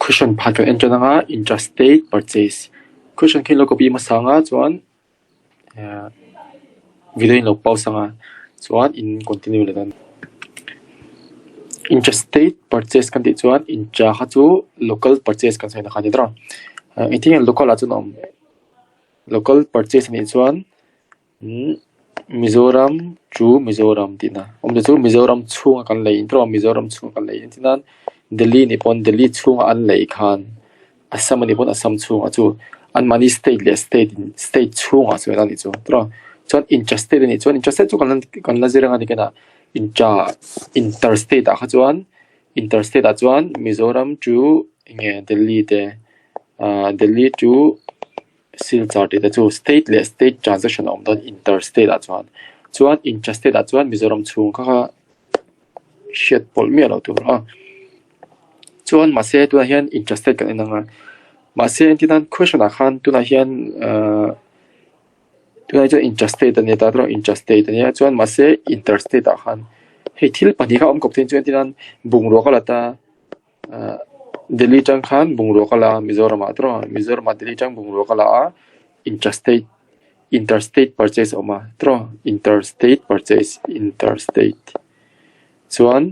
Question pakhat kan en tan anga intrastate purchase question khi an lo copy hmasa anga chuan ahh video in lo pause anga chuan in continue leh dawn. Intrastate purchase kan tih chuan intra kha chu local purchase kan sawi na kha a ni tawh a engtin nge local ah chuan a awm local purchase anih chuan Umm Mizoram chu Mizoram tih na awmzia chu Mizoram chhunga kan lei tawh a Mizoram chhunga kan lei engtin nan Delhi nih pawn Delhi chhunga an lei khan Assam anih pawn Assam chhungah chu anmahni state leh state in state chhungah chuan a nih chu tawh chuan inter state anih chuan inter state chu kan la kan la zir ang a ni kenah intra inter state ah kha chuan inter state ah chuan Mizoram chu eng nge Delhi te ah Delhi chu. Silchar tih te chu state leh state transaction a awm dawn inter state ah chuan chuan intra state ah chuan Mizoram chhung kha kha hriat pawlh miah loh tur a chuan mahse tunah hian intra state kan en ang a mahse engtin nan question ah khan tunah hian ahh tunah hian intra state a nia ta erawh intra state a nia chuan mahse inter state ah khan hei thil pahnih kha a awm kawp thei chuan engtin nan bungrua ka la ta. Ahh Delhi tang khan bungrua ka la a Mizoram ah tawh Mizoram ah Delhi tang bungrua ka la a intrastate interstate purchase a awm a tawh interstate purchase interstate chuan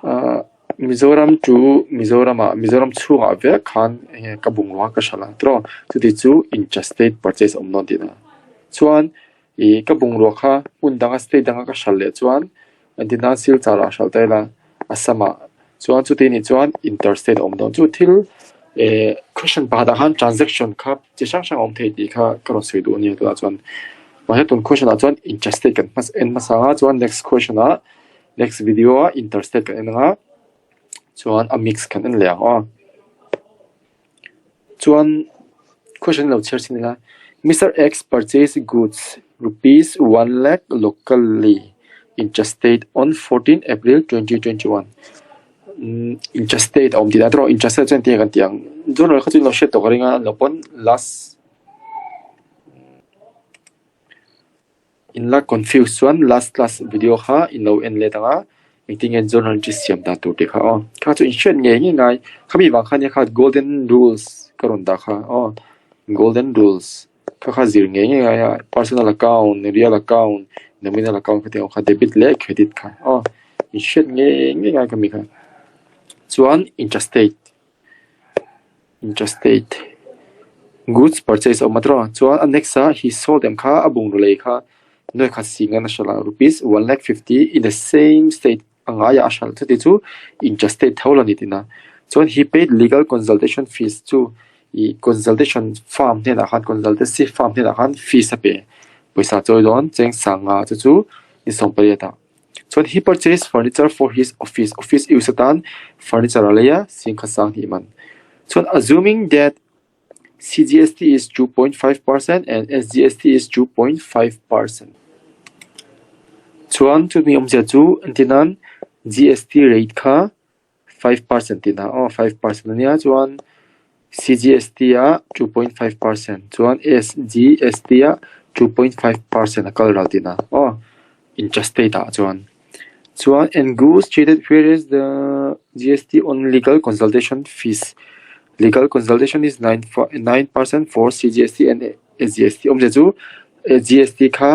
ahh Mizoram chu Mizoram ah Mizoram chhungah vek khan eng nge ka bungrua ka hralh a tawh chuti chu intrastate purchase a awm dawn tihna chuan ih ka bungrua kha hmun danga state danga ka hralh leh chuan. Engtin nan Silchar ah hralh ta ila Assam ah chuan chuti nih chuan interstate a awm dawn chu thil eh question pakhat ah khan transaction kha chi hrang hrang a awm thei tih kha ka rawn sawi duh a nia tunah chuan mahse tun question ah chuan interstate kan hmas en hmasa ang a chuan next question ah next video ah interstate kan en ang a chuan a mix kan en leh ang aw. Chuan question lo chhiar chin ila Mister X purchase goods rupees 1 lakh locally intrastate on 14 April 2021 intrastate a awm tih dan erawh intrastate chuan tinge kan tih ang journal kha chu in lo hriat tawh ka ring a lo pawn last In la confuse chuan last class video kha in lo en let ang a, engtin nge journal entry siam dan tur tih kha aw. Kha chu in hriat ngei ngei ngai, khami vang kha nia kha golden rules ka rawn dah kha aw, golden rules kha kha zir ngei ngei ngai a, personal account, real account, nominal account kha tih ang kha debit leh credit kha aw, in hriat ngei ngei ngai khami kha. Chuan intrastate. Intrastate goods purchase a awm a tawh a chuan a next ah he sold em kha a bungraw lei kha nuai khat si ngan a hralh a rupees 1,50,000 in the same state a ngaiah a hralh chuti chu intrastate tho la ni tina chuan he paid legal consultation fees chu ih consultation firm hnenah khan consultancy firm hnenah khan fees a pe pawisa chawi dawn cheng sanga chu chu ni 18 ah. Chuan he purchased furniture for his office, office use atan furniture a lei a, singkhat sang hnih man. Chuan assuming that CGST is 2.5% and SGST is 2.5%. Chuan chumi awmzia chu entirnan GST rate kha 5% tihna aw 5% ania chuan CGST ah 2.5% chuan SGST ah 2.5% a kal ral tihna aw intrastate ah chuan chuan and goods traded whereas the GST on legal consultation fees legal consultation is 9% for CGST and SGST awmzia chu GST kha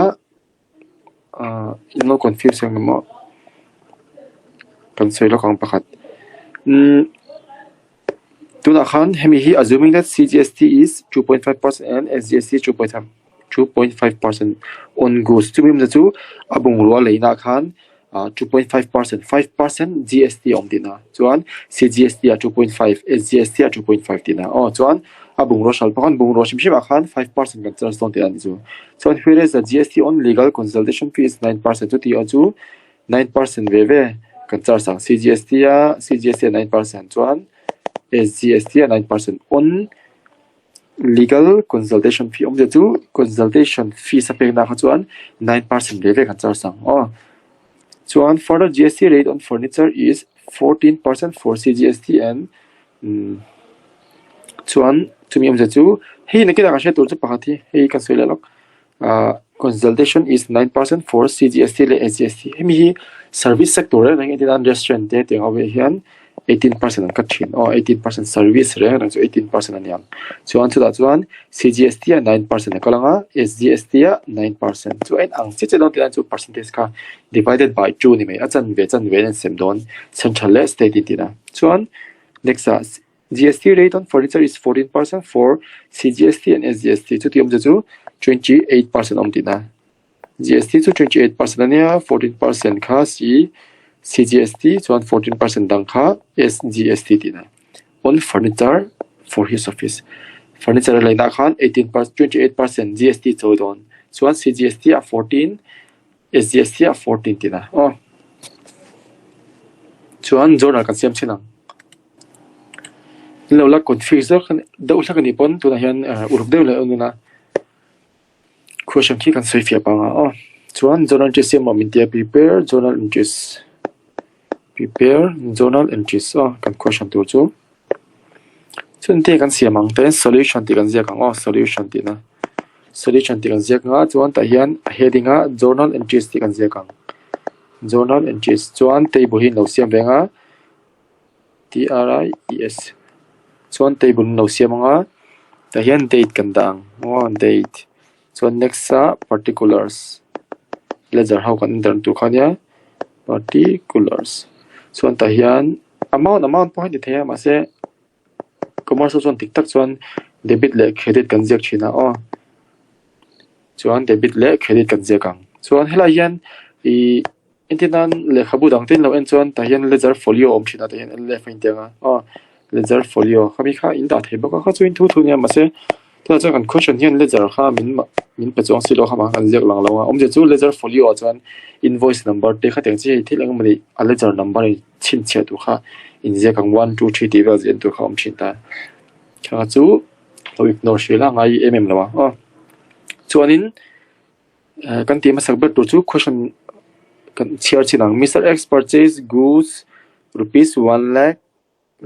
Ahh in lo confuse ang emaw kan sawi lawk ang pakhat umm tunah khan hemi hi assuming that C_G_S_T is 2.5% and S_G_S_T 2.5% on goods chumi awmzia chu a bungrua leinah khan ah 2.5% 5% G_S_T a awm tihna chuan C_G_S_T ah 2.5 S_G_S_T ah 2.5 tihna aw chuan a bungrua hral pawh khan bungrua hrim hrim ah khan 5% kan charge dawn tih a ni chu. Chuan whereas the GST on legal consultation fee is 9% chuti ah chu 9% ve ve kan charge ang CGST a CGST a 9% chuan SGST a 9% on legal consultation fee awmzia chu consultation fees a pekna kha chuan 9% ve ve kan charge ang aw. Chuan further GST rate on furniture is 14% for CGST and Chuan chumi awmzia chu hei nakinah kan hriat tur chu pakhat hi hei kan sawi leh lawk ahh consultation is 9% for CGST leh SGST hemi hi service sector reng reng entir nan restaurant te tiang ho velah hian 18% an cut thin aw 18% service reng reng chu 18% a ni ang chuan chutah chuan C_G_S_T ah 9% a kal ang a S_G_S_T ah 9% chu a inang chiah chiah dawn tih lai chu percentage kha divided by 2 ni mai a chanve chanve in an sem dawn central leh state in tihna chuan next ah G_S_T rate on furniture is 14% for C_G_S_T and S_G_S_T chuti awmzia chu 28% a awm tihna. GST chu 28% a nia, 14% kha C, CGST chuan 14% dang kha SGST tihna. On furniture for his office. Furniture a leinah khan 28% GST chawi dawn. Chuan CGST ah 14, SGST ah 14 tihna. Aw. Chuan journal kan siam thin ang. Lo la confuse deuh hlek a nih pawn tunah hian uluk deuh leh awm ila. Question khi kan sawi fiah pang a aw. Chuan journal entries hi emaw min tia prepare journal entries prepare journal entries aw kan question tur chu. Chuan te kan siam ang te solution tih kan ziak ang aw solution tihna solution tih kan ziak ang a chuan tah hian a heading ah journal entries tih kan ziak ang. Journal entries chuan table hi an lo siam ve ang a T R I E S chuan table an lo siam ang a tah hian date kan dah ang aw date chuan next ah particulars ledger ho kan enter tur kha ania particulars chuan tah hian amount amount pawh hi a ni thei a mahse commerce ho chuan dik tak chuan debit leh credit kan ziak thin a aw chuan debit leh credit kan ziak ang chuan helai hian ihh. Engtin nan lehkhabu dang te in lo en chuan tah hian ledger folio a awm thin a tah hian left a intiang a aw ledger folio khami kha in dah thei bawk a kha chu in thu thu nia mahse tunah chuan kan question hian ledger kha min min pe chuang si lo kha kan ziak lang lo a awmzia chu ledger folio ah chuan invoice number te khatiang chi hei thil eng emawni a ledger number in chhinchhiah tur kha inziak ang one two three tih vel ziah tur kha a awm thin ta kha chu lo ignore hrih la a ngai em em lo a aw chuanin. Kan tih hmasak ber tur chu question kan chhiar chin ang Mister X purchase goods rupees 1 lakh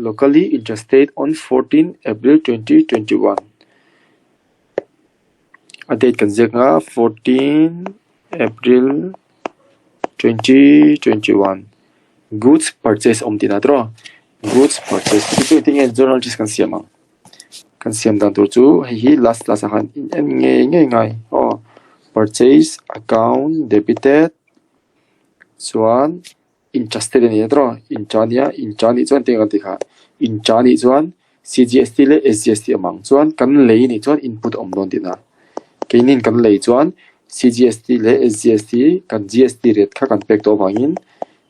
locally interstate on 14 April 2021 a date kan ziak anga 14 April 2021 goods purchase awm tihna tawh goods purchase chu engtin nge journal entries kan siam ang. Kan siam dan tur chu hei hi last class ah khan in en ngei ngei ngai aw purchase account debited chuan interested a ni a tawh incha nia incha nih chuan eng ang tih kha incha nih chuan C_G_S_T leh S_G_S_T a awm ang chuan kan lei nih chuan input a awm dawn tihna keinin kan lei chuan C_G_S_T leh S_G_S_T kan G_S_T rate kha kan pek tawh avangin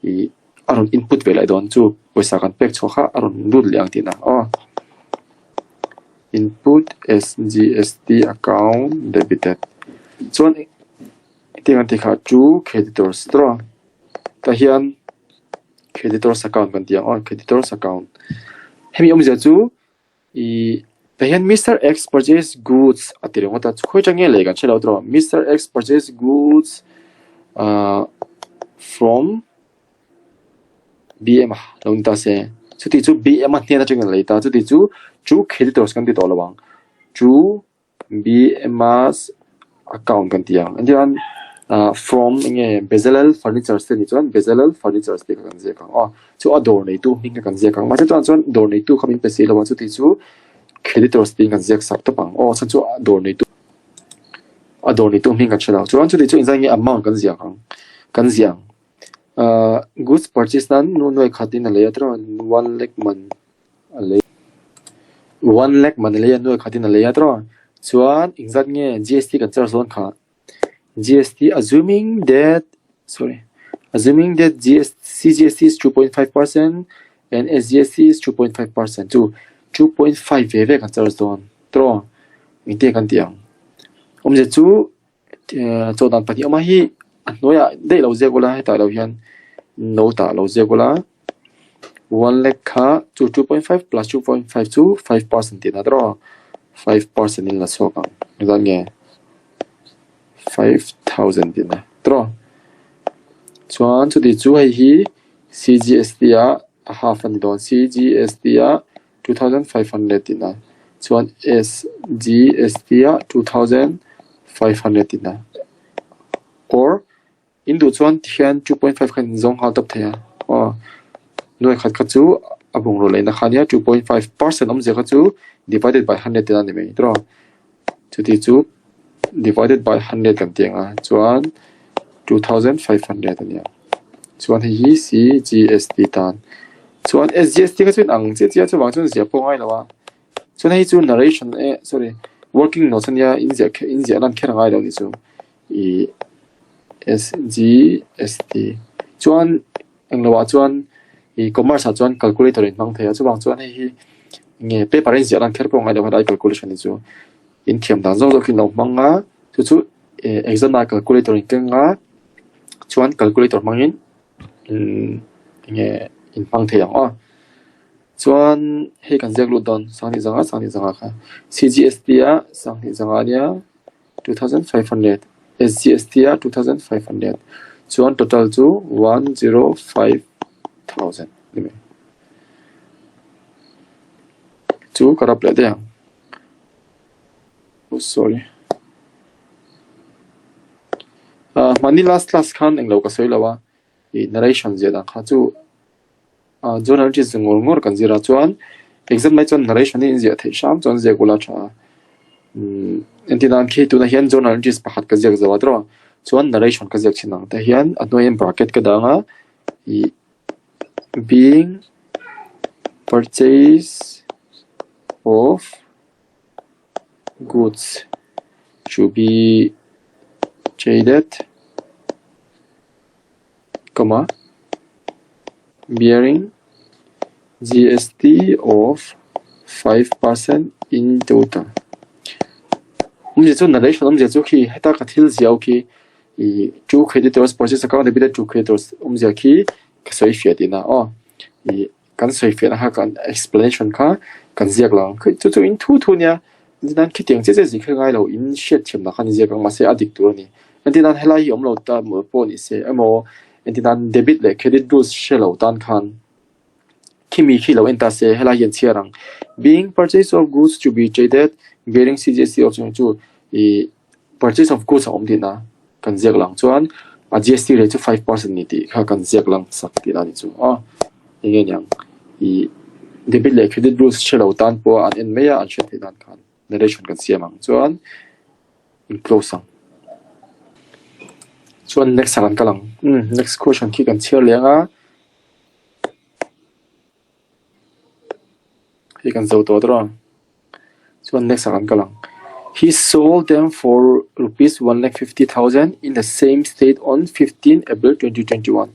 ih. A rawn input ve leh dawn chu pawisa kan pek chhuah kha a rawn lut leh ang tihna aw. Input S_G_S_T account debited chuan hetiang an tih kha to creditors tawh a tah hian creditors account kan tih ang aw creditors account hemi awmzia chu Ih tah hian Mister X purchase goods a ti ringawt a khawi atang nge lei kan hre lo tawh Mister X purchase goods ahh from B_M a lo ni ta se chuti chu B_M a hnen atangin a lei ta chuti chu chu creditors kan ti tawh lo ang chu B_M_A's account kan ti ang engtin ah from enge Bezalel furnitures te nih chuan Bezalel furnitures tih kha kan ziak ang aw chu a dawr neitu hming kha kan ziak ang mahse chuan chuan dawr neitu kha min pe si lo a chuti chu creditors tiin kan ziak sak tawp ang aw chhan chu a dawr neitu a dawr neitu hming kan hre lo chuan chuti chu engzah nge amount kan ziak ang kan ziah ang ah goods purchase nan nuai khatin a lei a tiraw one lakh man. A lei 1 lakh man a lei a nuai khatin a lei a tawh chuan engzat nge G_S_T kan charge dawn kha G_S_T assuming that sorry assuming that G_S C_G_S_T is 2.5% and S_G_S_T is 2.5% chu 2.5 ve ve kan charge dawn tawh engtin nge kan tih ang awmzia chu chaw dan pahnih awm a hi a hnuaiah daih lo ziak ula hetah lo hian note ah lo ziak ula 1 lakh kha chu 2.5 plus 2.5 chu 5% tih na tawh 5% in la chhuak ang engzat nge 5000 tih na tawh chuan chuti chu hei hi C_G_S_T ah a half a ni dawn C_G_S_T ah 2500 tih na chuan S_G_S_T ah 2500 tih na or in duh chuan tikhian 2.5 khan in zawng nghal tawp thei a aw nuai khat kha chu a bungraw leina kha nia 2.5 percent awmzia kha chu divided by 100 tihna a ni mai tawh a, chuti chu divided by 100 kan tih ang a chuan 2500 a nia chuan hei hi CGST tan chuan SGST kha chu in ang chiah chiah chuvang chuan ziah pawh a ngai lo a chuan hei chu narration eh sorry working notes a nia in ziah in ziah lan kher a ngai lo a ni chu ih SGST chuan Englo ah chuan ih commerce ah chuan calculator in hmang thei a, chuvang chuan hei hi nge paper a inziah dan kher pawh a ngailo helai calculation hi chu in thiam dan zawk zawk in lo hmang a, chu chu eh exam ah calculator in keng a chuan calculator hmangin imm enge in hmang thei ang aw. Chuan hei kan ziak lut dawn sanghnih zanga sanghnih zanga kha C_G_S_T a sanghnih zanga ania. 2500 SGST ah 2500 chuan total chu 105,000 ni mai. Chu ka rap leh daih ang. Oh sorry. Ah hmani last class khan englo ka sawi lo a, ih narration zia dan kha chu Ah journal entries ngawr ngawr kan zir a chuan exam lai chuan narration hi inziah theih hram chuan ziak ula tha a umm entir nan khi tunah hian journal entries pakhat ka ziak zo a tawh a chuan narration ka ziak thin ang tah hian a hnuaiah hian bracket ka dang a ih being purchase of goods to be traded comma bearing GST of 5% in total. Awmzia chu narration awmzia chu khi heta ka thil ziau khi ih two creditors purchase account debited to creditors awmzia khi ka sawi fiah tihna aw ih kan sawi fiahna kha kan explanation kha kan ziak lo ang chu chu in thu thu nia engtin khitiang chiah chiah zin kha ngai lo in hriat thiamna khan in ziak ang mahse a dik tur a ni engtin nan helai hi awm lo ta maw pawh ni se emaw engtin nan debit leh credit rules hre lo tan khan khimi khi lo en ta se helai hi an chhiar ang being purchase of goods to be traded bearing CGST of chu chu ih purchase of goods a awm tihna kan ziak lang chuan a GST rate chu 5% ni tih kha kan ziak lang sak tihna a ni chu aw eng nge niang ih debit leh credit rules hre lo tan pawh an en mai a an hriat theih dan khan narration kan siam ang chuan in close ang chuan next ah kan kal ang umm next question khi kan chhiar leh ang a hei kan zo tawh dawn a. Chuan next ah kan kal ang. He sold them for rupees 1,50,000 in the same state on 15 April 2021.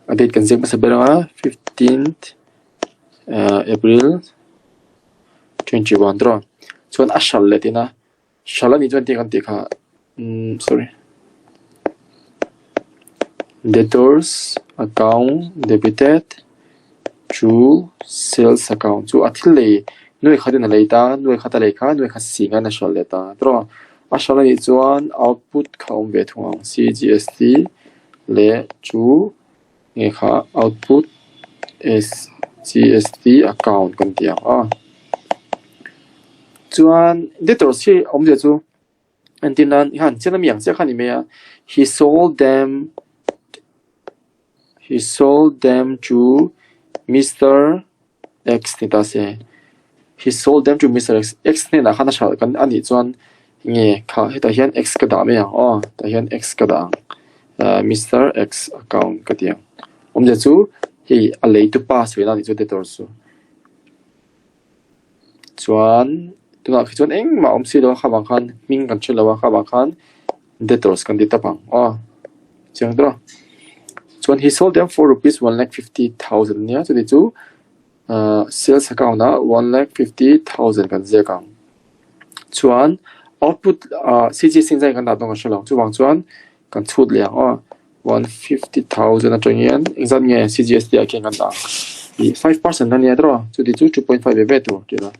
A date kan ziak hmasa ber ang a, 15th April 21 tawh. Chuan a hral leh tihna. Hral a nih chuan tih kan tih kha umm sorry debtors account debited to sales account chu a thil lei nuai khat in a lei ta nuai khat a lei kha nuai khat sing a hral leh ta tawh a a hral a nih chuan output kha a awm ve thung ang C_G_S_T leh chu nge kha output S_G_S_T account kan ti ang a chuan debtors hi awmzia chu entir nan han chian ami ang chiah kha a ni mai a he sold them he sold them to Mister X ni ta se he sold them to Mister X X hnenah khan a hralh kan a nih chuan nge kha hetah hian X ka dah mai ang aw tah hian X ka dah ang ah Mister X account ka ti ang awmzia chu hei a lei tu pa sawi na nih chu debtor chu chuan tunah khi chuan engmah awm si lo a kha vang khan hming kan hre lo a kha vang khan debtors kan ti tawp ang aw chiang tawh a chuan he sold them for rupees 1,50,000 nia chuti chu ahh sales account ah 1,50,000 kan ziak ang chuan output ah C_G_S zai kan dah dawn ka hre lo chuvang chuan kan chhut leh ang aw 150,000 atang hian engzat nge C_G_S_T ah khian kan dah ang ih 5% a nia tawh a chuti chu 2.5 ve ve tur tih la.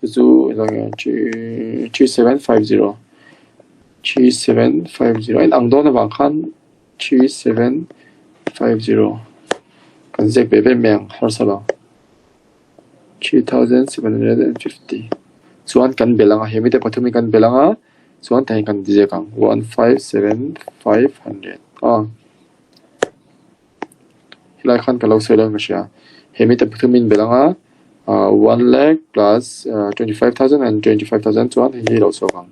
Chu chu 3750 3750 a inang dawn avang khan 3750 kan ziak ve ve mai ang harsa lo 3750 chuan kan belh ang a he mite pathum hi kan belh ang a chuan tah hian kan ziak ang 157500 aw helai khan ka lo sawi lo in ka hria. He mite pathumin belh anga 1 lakh plus 25,000 and 25,000 chuan hei hi a lo chhuak ang.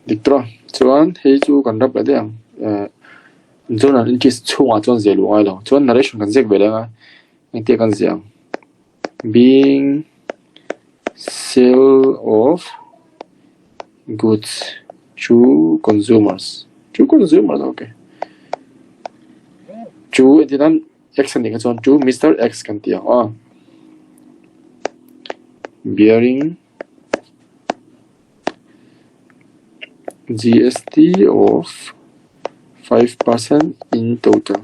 Dik tawh a, chuan hei chu kan rap leh daih ang. Journal entries chhungah chuan ziah luh a ngai lo. Chuan narration kan ziak ve leh ang a, engtia kan ziah ang? Being sale of goods to consumers. To consumers okay. Chu entir nan X a nih kha chuan to Mister X kan ti ang aw. Bearing GST of 5% in total.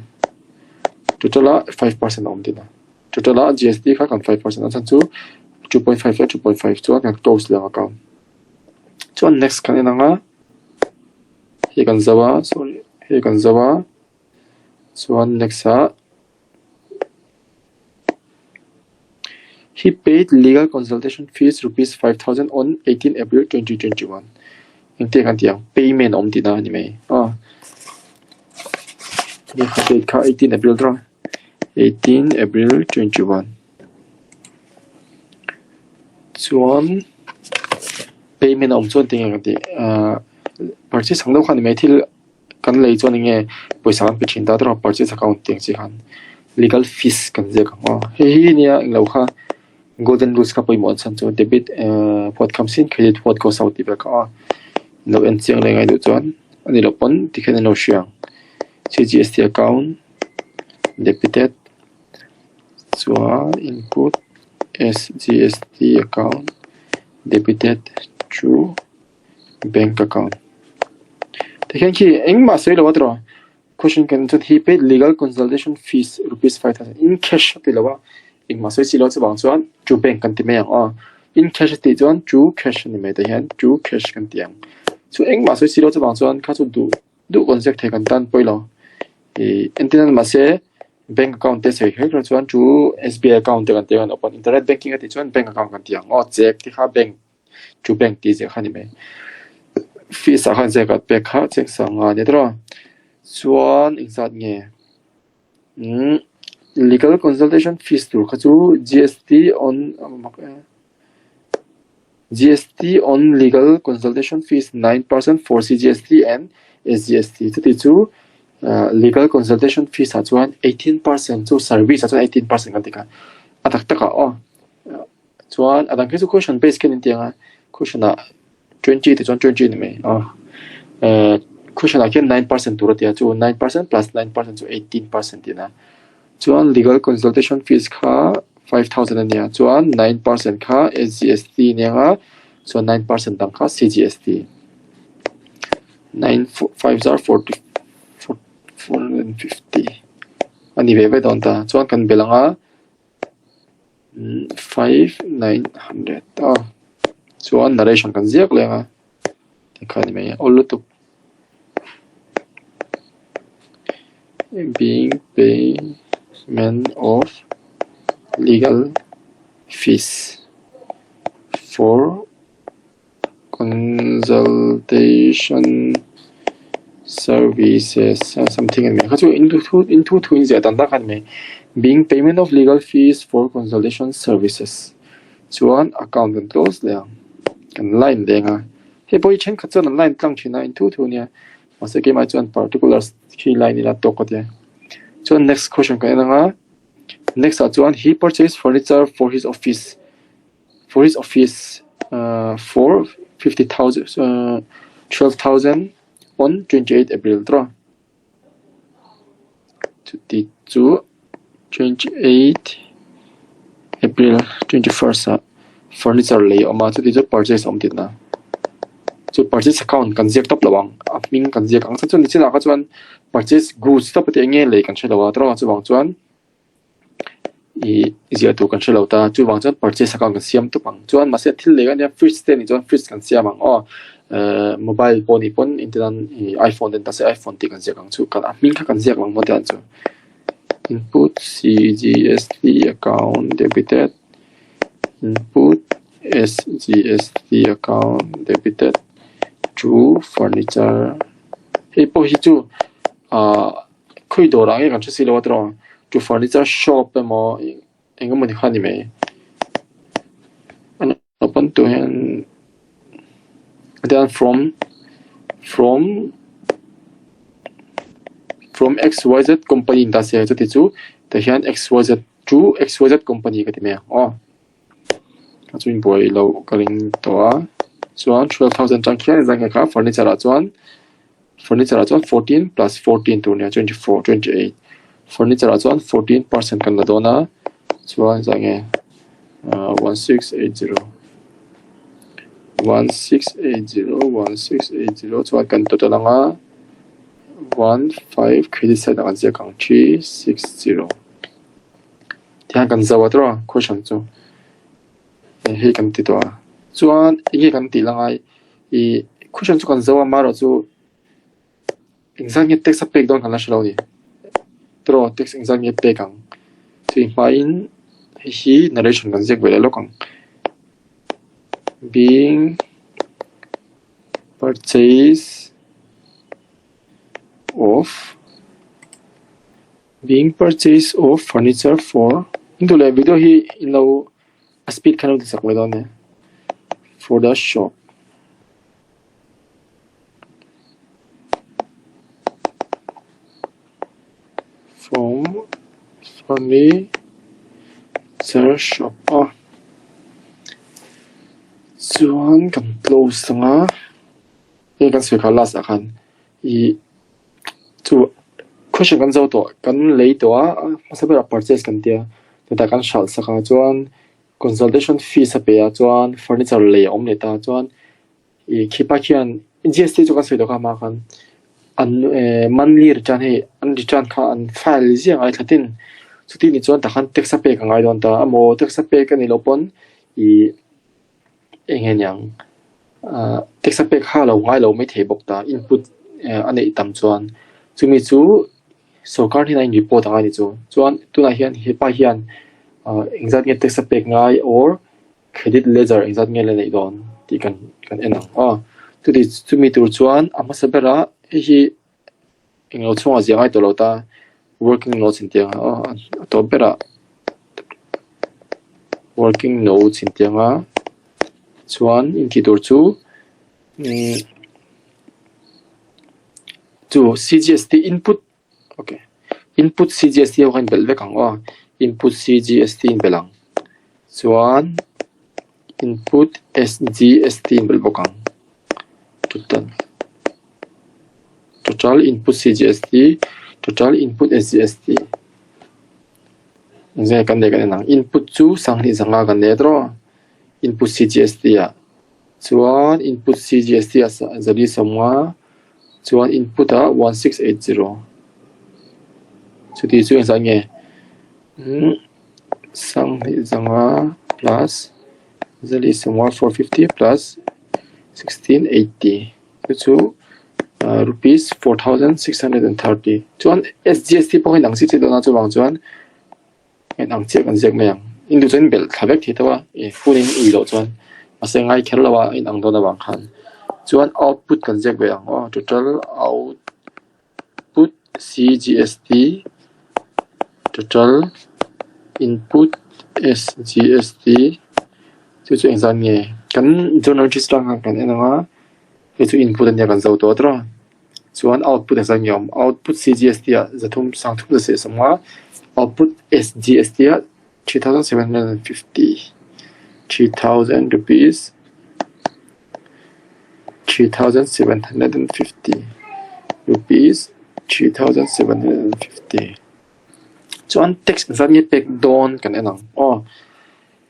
Total ah 5% a awm tihna. Total ah GST kha kan 5% a chhan chu 2.5 leh 2.5 chuan kan close leh ang account. Chuan next kan en ang a, hei kan zo a, sorry, hei kan zo a, chuan next ah He paid legal consultation fees rupees 5,000 on 18 April 2021. Engte kan ti ang? Payment awm tihna a ni mai. Aw. Hei kha date kha 18 April tawh. 18 April 21. Chuan payment a awm chuan tinge kan tih? Ahh purchase ang deuh kha a ni mai thil Kan lei chuan enge pawisa kan pe thin ta tawrh a purchase account tih ang chi khan legal fees kan ziak ang aw. Hei hi nia englo kha golden rules kha pawimawh an chhan chu debit ehh what comes in credit what goes out tih vel kha aw. Lo en chiang leh ngai duh chuan a ni loh pawn tikhian an lo hria ang. CGST account debited chuan input SGST account debited to Bank account. Tikhian khi engmah sawi lo a tiraw? Question kan chuan he paid legal consultation fees rupees 5000 in cash a ti lo a, engmah sawi si lo chuvang chuan to bank kan ti mai ang aw. In cash a tih chuan to cash a ni mai tihian to cash kan ti ang. Chu engmah sawi si lo chuvang chuan kha chu duh duh kan ziak thei kan tan pawi lo. Ih entirna mahse bank account te sawi kher kher chuan to SBI account te kan ti ang open internet banking a tih chuan bank account kan ti ang aw check te kha bank Chu bank tih ziah kha a ni mai. Fees ah khan ziak ah pek kha cheng sanga a ni tawh a. Chuan engzat nge? Umm legal consultation fees tur kha chu GST on GST on legal consultation fees 9% for CGST and SGST chuti chu legal consultation fees ah chuan 18% chu service ah chuan 18% kan ti kha a tak tak ah aw. Chuan a dang khi chu question base khian in ti ang a, question ah 20 te chuan 20 a ni mai a, eh question ah khian 9% tur a ti a, chu 9% plus 9% chu 18% tihna. Chuan legal consultation fees kha 5000 a nia, chuan 9% kha SGST a ni ang a, chuan 9% dang kha CGST. Nine five zar forty 450 a ni ve ve dawn ta, chuan kan belh ang a. 5900 a chuan narration kan ziak leng a tikhan ni mai a awl lutuk being payment of legal fees for Consultation services something a ni mai kha chu in thu in thu thu in ziah dan tak a ni mai being payment of legal fees for consultation services chuan account kan close leh ang kan line leng a hei pawh hi thenkhat chuan an line tlang thin a in thu thu ania mahse keimah chuan particular khi line ila tawk ka tia chuan next question kan en ang a next ah chuan he purchase furniture for his office. For his office for 50,000 12,000 on 28 April tawh. Chuti chu 28 April 21st ah furniture lei a awm a, chuti chu purchase a awm tihna. Chu purchase account kan ziak tawp lo ang, a hming kan ziak ang. Chuan nichinah kha chuan purchase goods tawp a tih eng nge lei kan hre lo a tawh chuvang chuan. Ih ziah tur kan hre lo ta chuvang chuan purchase account kan siam tawp ang chuan mahse thil lei ania fridge te anih chuan fridge kan siam ang aw ehh mobile pawh anih pawn engtin ih iphone te an ta se iphone tih kan ziak ang chu a hming kha kan ziak ang maw tiang chu input cgst account debited. Input SGST account debited to furniture hei pawh hi chu ah khawi dawrah nge kan hre si lo a tiraw to furniture shop emaw eng emawni kha a ni mai a open tur hian then from from from xyz company an ta sia chuti chu tihian xyz chu xyz company ka ti mai ang aw a chu inbuai loh ka ring tawh a chuan 12,000 atang khian zan kha furniture ah chuan furniture ah chuan 14 plus 14 tur nia 24 28 furniture ah chuan 14% kan la dawn a chuan zah nge ah 1680 1680 1680 chuan kan total anga 15 credit side ah kan ziak ang 360. Tihian kan zo a tawh a question chu hei kan ti tawh a chuan eng nge kan tih la ngai ih question chu kan zo a amaherawh chu engzat nge tax a pek dawn kan la hre lo a ni tawh tax engzat nge pek ang chumi hmain hei hi narration kan ziak ve leh lawk ang being purchase of. Being purchase of furniture for in duh leh video hi in lo a speed khan lo ti chak mai dawn nia for the shop. From furniture shop a chuan kan close anga hei kan sawi kha last ah khan ih. Chu question kan zo tawh kan lei tawh a hmasa berah purchase kan tia chutah kan hralh sak ah chuan consultation fees a pe ah chuan furniture lei a awm leh ta chuan ih khipa khian G_S_T chu kan sawi tawh kha hma khan an eh monthly return hei an return kha an file ziah ngai thla tin chuti ni chuan tah khan tax a pek a ngai dawn ta emaw tax a pek a nih loh pawn ih. Eng nge niang ah tax a pek kha a lo ngai lo maithei bawk ta input a neih tam chuan chumi chu sorkar hnenah in report ang a ni chu chuan tunah hian hepa hian ah engzat nge tax a pek ngai or credit ledger engzat nge la neih dawn tih kan kan en ang aw chuti chumi tur chuan a hmasa berah hei hi englo chhungah ziah ngai tawh lo ta working notes inti ang aw a tawp berah working notes inti ang a chuan intih tur chu umm chu C_G_S_T input ok input C_G_S_T ho kha inbelh vek ang aw input C_G_S_T inbelh ang chuan input S_G_S_T inbelh bawk ang total. Total input CGST, total input SGST. Engzai kan nei kan en ang. Input chu sanghnih zanga kan nei a tawh. Input CGST ah chuan input CGST ah zali sawmnga chuan input ah 1680. Chuti chu engzah nge? Sanghnih zanga plus zali sawmnga 450 plus 1680. Chu chu rupees 4630 chuan SGST pawh hi inang chiah chiah dawn a chuvang chuan inang chiah kan ziak mai ang in duh chuan in belh thla vek thei tawh a ih phone in ui loh chuan mahse ngai kher lo a inang dawn avang khan chuan output kan ziak ve ang aw total output CGST total input SGST chu chu engzat nge kan journal register khan kan en ang a. Hei chu input a nia kan zo tawh tawh a, chuan output a zan nge awm output CGST ah zathum sangthum za seh sawm a, output SGST ah 3750 3000 rupees 3750 rupees 3750 chuan tax zat nge pek dawn kan en ang aw.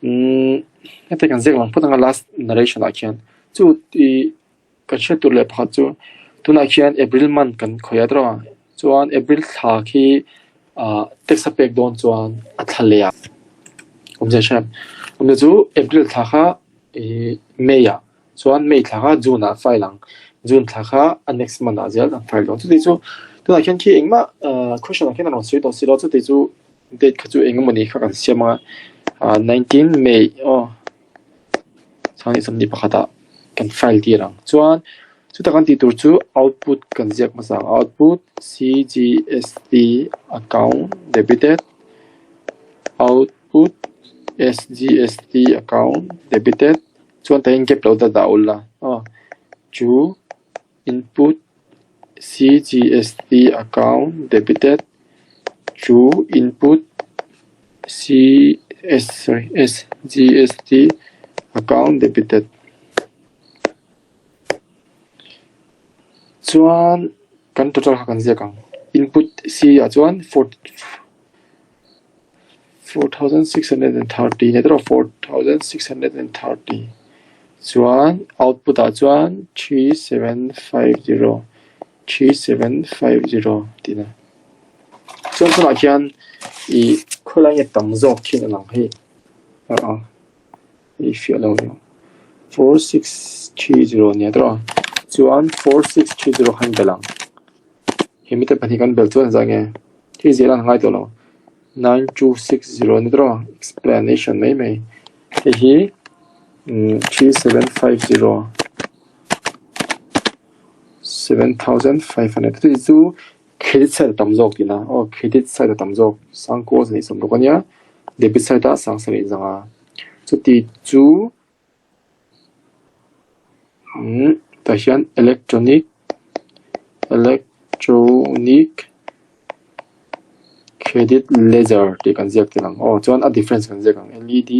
Umm heta kan ziak lang phawt anga last narration ah khian chu ih kan hriat tur leh pakhat chu tunah khian April month kan khawih a tawh a chuan April thla khi ah tax a pek dawn chuan a thla leh ah awmzia hriat awmzia chu April thla kha ih May ah chuan May thla kha June ah file ang June thla kha a next month ah zel an file dawn chuti chu tunah khian khi engmah ah question ah khian a rawn sawi tawh si lo chuti chu. Date kha chu eng emawni kha kan siam a, 19 May aw. Sanghnih sawmhnih pakhatah kan file tir ang. Chuan chuta kan tih tur chu output kan ziak hmasa ang. Output CGST account debited output SGST account debited chuan tahin gap lo dah dah ul la aw chu input CGST account debited to input CS sorry SGST account debited. Chuan kan total kha kan ziak ang. Input C ah chuan 4630 ni tawh 4630 chuan output ah chuan 3750 3750 tihna chuan tunah khian ih khawilai nge tam zawk thin a lang hei a ih fiah lo nia 4630 nia tawh chuan 4630 khan belh ang. Hemi te pahnih kan belh chuan zah nge hei zir an ngai tawh lo 9260 a ni tawh explanation mai mai hei hi 3750 7500 hei chu credit side a tam zawk tihna aw credit side a tam zawk sangkua zan sawm ruk ania debit side ah sangsarih zanga chuti chu. Umm tah hian electronic electronic credit ledger tih kan ziak tel ang aw chuan a difference kan ziak ang L E D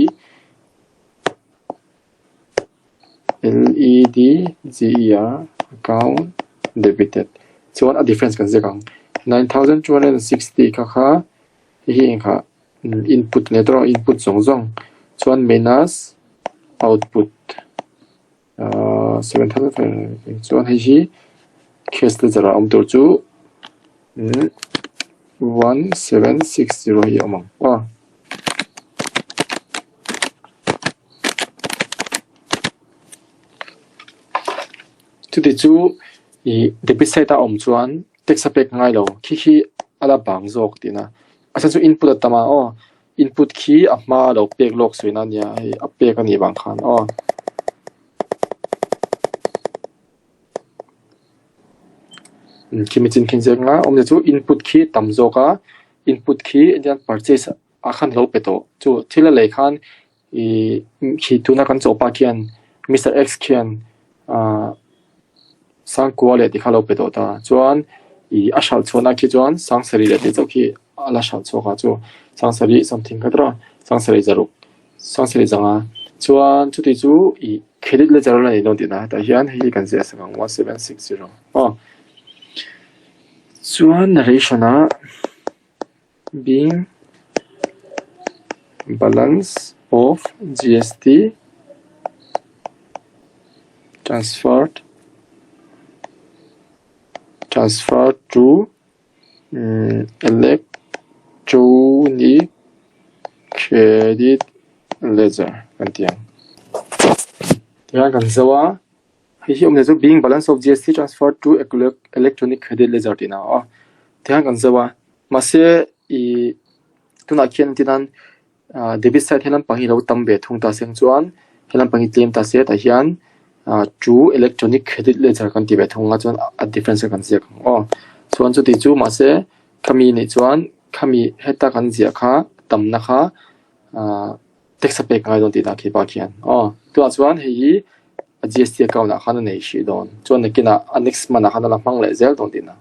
L E D G E R account debited chuan a difference kan ziak ang 9260 kha kha hei hi engkha input leh tawh input zawng zawng chuan minus output ahh 7500 chuan hei hi cash ledger ah awm tur chu 1760 hi a awm ang aw. Chuti chu ih debit side a awm chuan tax a pek ngai lo khi khi a la bang zawk tihna. A chhan chu input a tam a aw input khi a hma lo pek lawk sawi na ania hei a pek a nih vang khan aw. Khimi chin khin ziak anga awmzia chu input khi tam zawk a input khi engtiang purchase ah khan a lo pe tawh chu thil a lei khan ih khi tuna kan chawhpa khian Mister X khian ah Sangkua leh tih kha a lo pe tawh ta. Chuan ih a hralh chhuahna khi chuan Sangsarih leh tih chauh khi a la hralh chhuak a chu Sangsarih something kha tawh a Sangsarih zaruk Sangsarih zanga chuan chuti chu ih credit ledger a la nei dawn tihna tah hian hei hi kan ziah sak ang 1760 aw chuan narration ah being balance of GST transferred transferred to electronic credit ledger kan ti ang. Tihian kan zo a, hei hi awmzia chu being balance of GST transferred to electronic credit ledger tihna a awm a, tihian kan zo a, mahse ih tunah khian entir nan Ah debit side he lampang hi lo tam ve thung ta seng chuan he lampang hi tlem ta se tah hian ah chu electronic credit ledger kan ti ve thung a chuan a difference kha kan ziak ang aw chuan chuti chu mahse khami nih chuan khami heta kan ziah kha tamna kha ah tax a pek ngai dawn tih dah khi pa khian aw tunah chuan hei hi a GST account ah khan a nei hrih dawn chuan nakinah a next month ah khan a la hmang leh zel dawn tihna.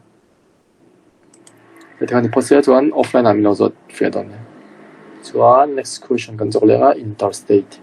Heti khan i phawt sia chuan offline ah min lo zawt fiah dawn nia. Chuan next question kan zawk leh ang a interstate.